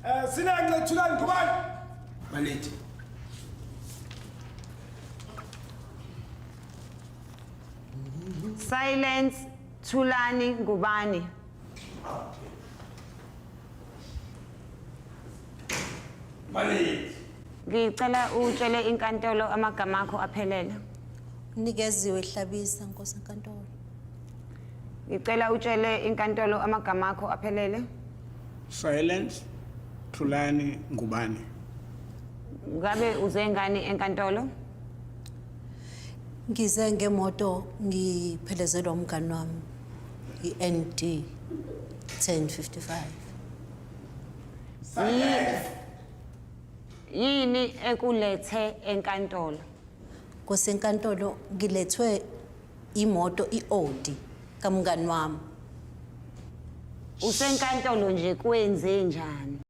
Eh sinanxe Thulani Ngubane. Malady. Silence Thulani Ngubane. Malady. Ngicela utshele inkantolo amagama akho aphelele. Nikeziwe Hlabisa Nkosi enkantolo. Ngicela utshele inkantolo amagama akho aphelele. Silence Thulani Ngubane. Ngabe uze ngani enkantolo? Ngize ngemoto ngiphelezelwa umngani wami i-ND 1055. Yini ekulethe enkantolo? Nkosi enkantolo ngilethwe imoto i-Audi kamngani wami. Usenkantolo nje kwenze njani?